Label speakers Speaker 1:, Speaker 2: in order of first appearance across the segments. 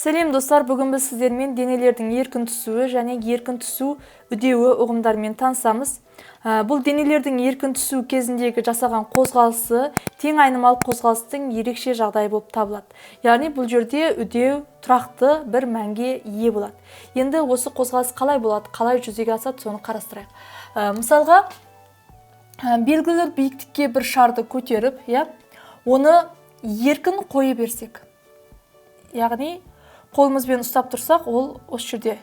Speaker 1: Сәлем, достар! Бүгін біз сіздермен денелердің еркін түсуі және еркін түсу үдеуі ұғымдарымен танысамыз. Бұл денелердің еркін түсу кезіндегі жасаған қозғалысы тең айнымалы қозғалыстың ерекше жағдайы болып табылады. Яғни бұл жерде үдеу тұрақты бір мәнге ие болады. Енді осы қозғалыс қалай болады, қалай жүзеге асады, соны қарастырайық. Мысалға, белгілі бір биіктікке бір шарды көтеріп, иә, оны еркін қоя берсек, яғни қолымызбен ұстап тұрсақ, ол осы жерде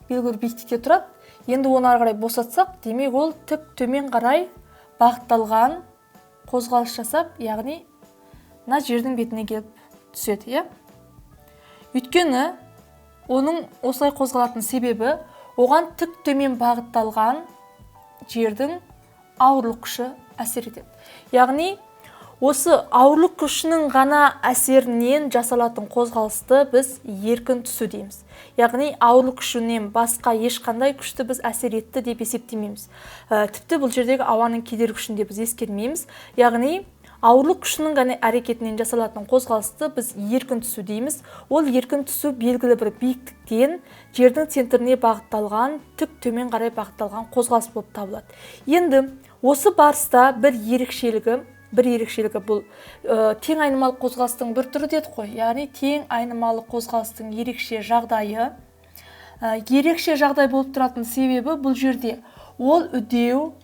Speaker 1: белгілі бір биіктікте тұрады. Енді оны ары қарай босатсақ, демек, ол тік төмен қарай бағытталған қозғалыс жасап, яғни мына жердің бетіне келіп түседі, иә. Өйткені оның осылай қозғалатын себебі оған тік төмен бағытталған жердің ауырлық күші әсер етеді. Яғни осы ауырлық күшінің ғана әсерінен жасалатын қозғалысты біз еркін түсу дейміз. Яғни ауырлық күшінен басқа ешқандай күшті біз әсер етті деп есептемейміз. Тіпті бұл жердегі ауаның кедергі күшін де біз ескермейміз. Яғни ауырлық күшінің ғана әрекетінен жасалатын қозғалысты біз еркін түсу дейміз. Ол еркін түсу белгілі бір биіктіктен жердің центріне бағытталған, тік төмен қарай бағытталған қозғалыс болып табылады. Енді осы барыста бір ерекшелігі бұл тең айнымалы қозғалыстың бір түрі дедік қой, яғни тең айнымалы қозғалыстың ерекше жағдайы. Ерекше жағдай болып тұратын себебі бұл жерде ол үдеу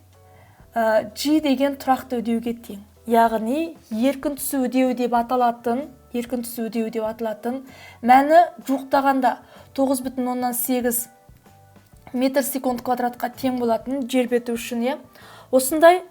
Speaker 1: G деген тұрақты үдеуге тең. Яғни еркін түсу үдеуі деп аталатын, еркін түсу үдеуі деп аталатын мәні жуықтағанда 9,8 метр секунд квадратқа тең болатын жер беті үшін, иә, осындай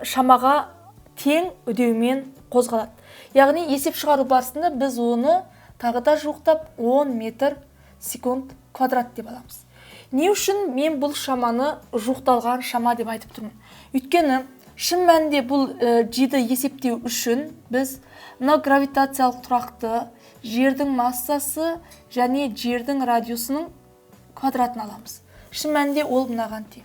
Speaker 1: шамаға тең үдеумен қозғалады. Яғни есеп шығару барысында біз оны тағы да жуықтап 10 метр секунд квадрат деп аламыз. Не үшін мен бұл шаманы жуықталған шама деп айтып тұрмын? Өйткені шын мәнінде бұл G-ді есептеу үшін біз мынау гравитациялық тұрақты жердің массасы және жердің радиусының квадратын аламыз. Шын мәнінде ол мынаған тең.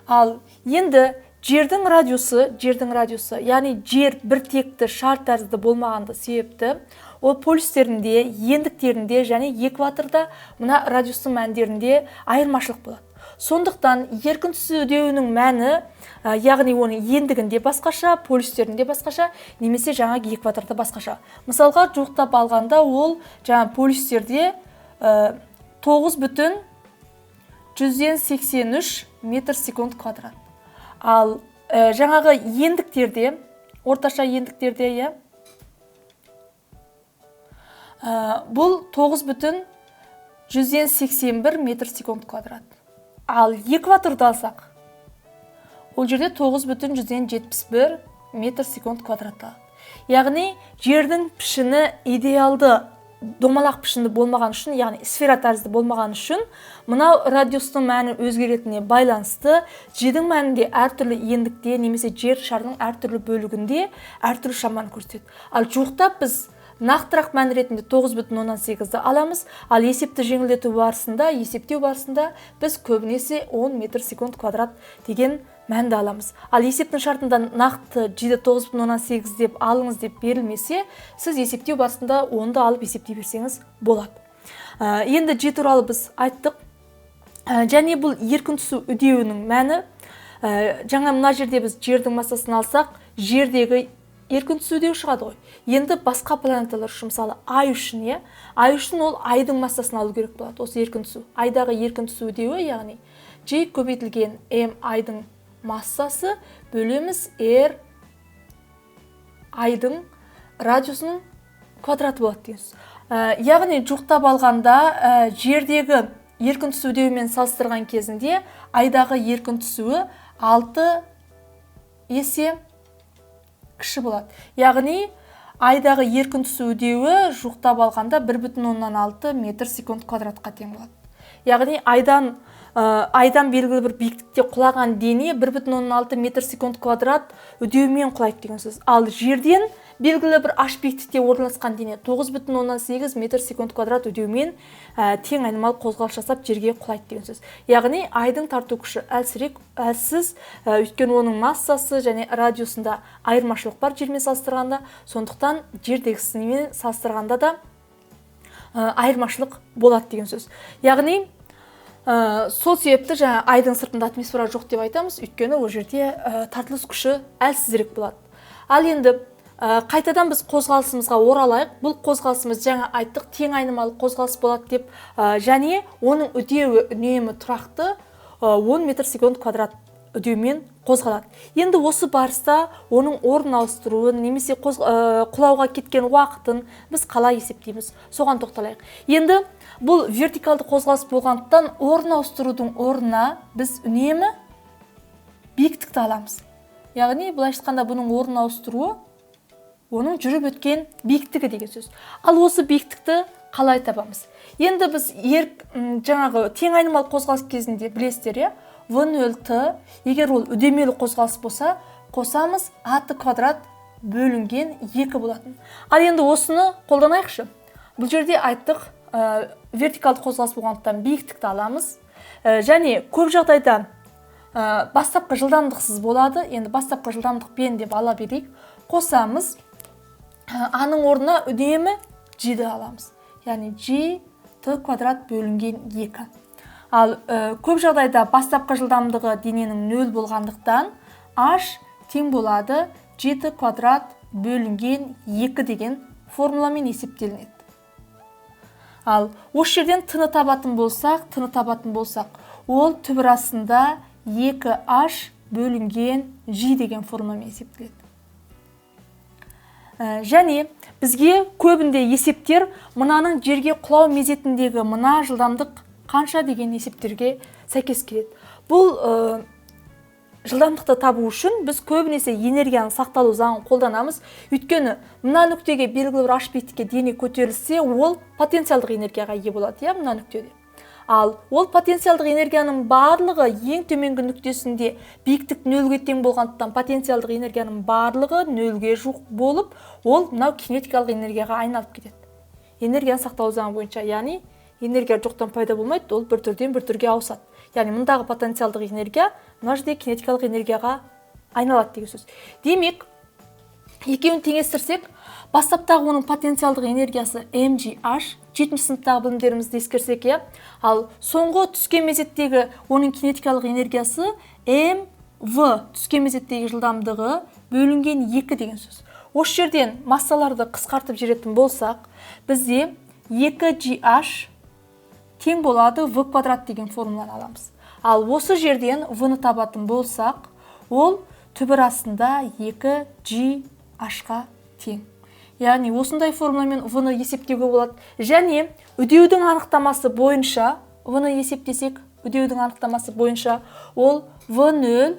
Speaker 1: Ал енді жердің радиусы, яғни жер бір текті шар тәрізді болмағанды себепті, ол полюстерінде, ендіктерінде және экваторда мына радиустың мәндерінде айырмашылық болады. Сондықтан еркін түсу үдеуінің мәні, яғни оның ендігінде басқаша, полюстерінде басқаша немесе жаңағы экваторда басқаша. Мысалға, жуықтап алғанда, ол жаңа полюстерде 9,183 метр секунд квадрат. Ал жаңағы ендіктерде, орташа ендіктерде, иә, бұл 9,181 метр секунд квадрат. Ал экваторды алсақ, ол жерде 9,171 метр секунд квадрат алады. Яғни жердің пішіні идеалды домалақ пішінді болмаған үшін, яғни сфера тәрізді болмаған үшін, мынау радиустың мәні өзгеретініне байланысты жердің мәнінде әртүрлі ендікте немесе жер шарының әртүрлі бөлігінде әртүрлі шаманы көрсетеді. Ал жуықтап біз нақтырақ мән ретінде 9,8-ді аламыз. Ал есепті жеңілдету барысында, есептеу барысында біз көбінесе 10 метр секунд квадрат деген мәнді аламыз. Ал есептің шартында нақты G-ді 9,8 деп алыңыз деп берілмесе, сіз есептеу барысында 10-ды алып есептей берсеңіз болады. Енді G туралы біз айттық. Және бұл еркін түсу үдеуінің мәні, жаңа мына жерде біз жердің массасын алсақ, жердегі еркін түсу үдеуі шығады ғой. Енді басқа планеталар үшін, мысалы, ай үшін, иә, ай үшін ол айдың массасын алу керек болады. Осы еркін түсу, айдағы еркін түсу үдеуі, яғни G көбейтілген М айдың массасы бөлеміз R айдың радиусының квадраты болады деген сөз. Яғни жуықтап алғанда, жердегі еркін түсу үдеуімен салыстырған кезінде айдағы еркін түсуі 6 есе кіші болады. Яғни айдағы еркін түсу үдеуі жуықтап алғанда 1,6 метр секунд квадратқа тең болады. Яғни айдан белгілі бір биіктікте құлаған дене 1,6 метр секунд квадрат үдеумен құлайды деген сөз. Ал жерден белгілі бір аш биіктікте орналасқан дене 9,8 метр секунд квадрат үдеумен тең айнымалы қозғалыс жасап, жерге құлайды деген сөз. Яғни айдың тарту күші әлсірек, әлсіз, өйткені оның массасы және радиусында айырмашылық бар жермен салыстырғанда, сондықтан жердегісімен салыстырғанда да. айырмашылық болады деген сөз. Яғни сол себепті жаңа айдың сыртында атмосфера жоқ деп айтамыз, өйткені ол жерде тартылыс күші әлсізірек болады. Ал енді қайтадан біз қозғалысымызға оралайық. Бұл қозғалысымыз жаңа айттық, тең айнымалы қозғалыс болады деп, және оның үдеуі үнемі тұрақты 10 метр секунд квадрат үдеумен қозғалады. Енді осы барыста оның орын ауыстыруын немесе құлауға кеткен уақытын біз қалай есептейміз, соған тоқталайық. Енді бұл вертикалды қозғалыс болғандықтан орын ауыстырудың орнына біз үнемі биіктікті аламыз. Яғни былайша айтқанда бұның орын ауыстыруы оның жүріп өткен биіктігі деген сөз. Ал осы биіктікті қалай табамыз? Енді біз жаңағы тең айнымалы қозғалыс кезінде білесіздер, иә? V0T, егер ол үдемелі қозғалыс болса, қосамыз ат квадрат бөлінген 2 болатын. Ал енді осыны қолданайықшы. Бұл жерде айттық, вертикалды қозғалыс болғандықтан биіктікті аламыз. Және көп жағдайда бастапқы жылдамдықсыз болады. Енді бастапқы жылдамдықпен деп ала берейік. Қосамыз, аның орнына үнемі g-ді аламыз. Яғни g t квадрат бөлінген 2. Ал көп жағдайда бастапқы жылдамдығы дененің 0 болғандықтан h тең болады g t квадрат бөлінген 2 деген формуламен есептелінеді. Ал осы жерден t-ны табатын болсақ, ол түбір астында 2h бөлінген g деген формуламен есептеледі. Және бізге көбінде есептер мынаның жерге құлау мезетіндегі мына жылдамдық қанша деген есептерге сәйкес келеді. Бұл жылдамдықты табу үшін біз көбінесе энергияның сақталу заңын қолданамыз. Өйткені мына нүктеге белгілі бір h биіктікке дене көтерілсе, ол потенциалдық энергияға ие болады, иә, мына нүктеде. Ал ол потенциалдық энергияның барлығы ең төменгі нүктесінде биіктік нөлге тең болғандықтан потенциалдық энергияның барлығы нөлге жуық болып, ол мынау кинетикалық энергияға айналып кетеді. Энергияның сақталу заңы бойынша, яғни энергия жоқтан пайда болмайды, ол бір түрден бір түрге ауысады. Яғни мұндағы потенциалдық энергия мына жерде кинетикалық энергияға айналады деген сөз. Демек, екеуін теңестірсек, бастаптағы оның потенциалдық энергиясы mgh, 7 сыныптағы білімдерімізді ескерсек, иә? Ал соңғы түскен мезеттегі оның кинетикалық энергиясы mv, түскен мезеттегі жылдамдығы бөлінген 2 деген сөз. Осы жерден массаларды қысқартып жіберетін болсақ, бізде 2gh тең болады v квадрат деген формуланы аламыз. Ал осы жерден v-ны табатын болсақ, ол түбір астында 2gh-қа тең. Яғни осындай формуламен v-ны есептеуге болады. Және үдеудің анықтамасы бойынша v-ны есептесек, үдеудің анықтамасы бойынша ол v0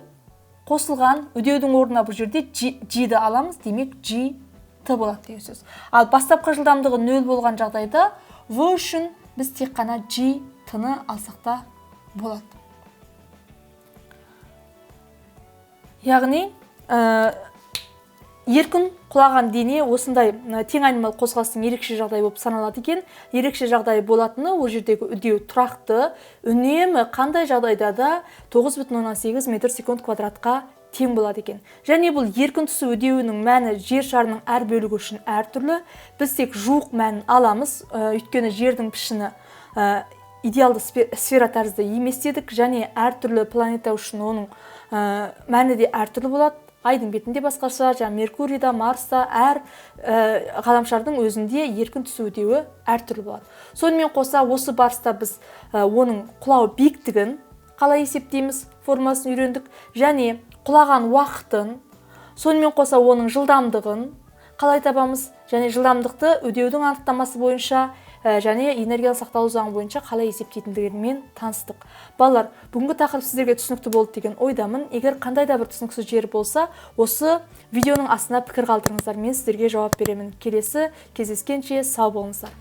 Speaker 1: қосылған үдеудің орнына бұл жерде g-ді аламыз, демек g t болады деген сөз. Ал бастапқы жылдамдығы 0 болған жағдайда v үшін біз тек қана g t-ны алсақ та болады. Яғни еркін құлаған дене осындай тең айнымалы қозғалыстың ерекше жағдайы болып саналады екен. Ерекше жағдайы болатыны ол жердегі үдеу тұрақты, үнемі қандай жағдайда да 9,8 метр секунд квадратқа тең болады екен. Және бұл еркін түсу үдеуінің мәні жер шарының әр бөлігі үшін әртүрлі. Біз тек жуық мәнін аламыз, өйткені жердің пішіні идеалды сфера тәрізді емес дедік, және әртүрлі планета үшін оның мәні де әртүрлі болады. Айдың бетінде басқаша, жаңа Меркурийда, Марста, әр ғаламшардың өзінде еркін түсу үдеуі әртүрлі болады. Сонымен қоса осы барыста біз оның құлау биіктігін қалай есептейміз формуласын үйрендік, және құлаған уақытын, сонымен қоса оның жылдамдығын қалай табамыз, және жылдамдықты үдеудің анықтамасы бойынша және энергияның сақталу заңы бойынша қалай есептейтіндігімен таныстық. Балалар, бүгінгі тақырып сіздерге түсінікті болды деген ойдамын. Егер қандай да бір түсініксіз жері болса, осы видеоның астына пікір қалдырыңыздар, мен сіздерге жауап беремін. Келесі кездескенше сау болыңыздар.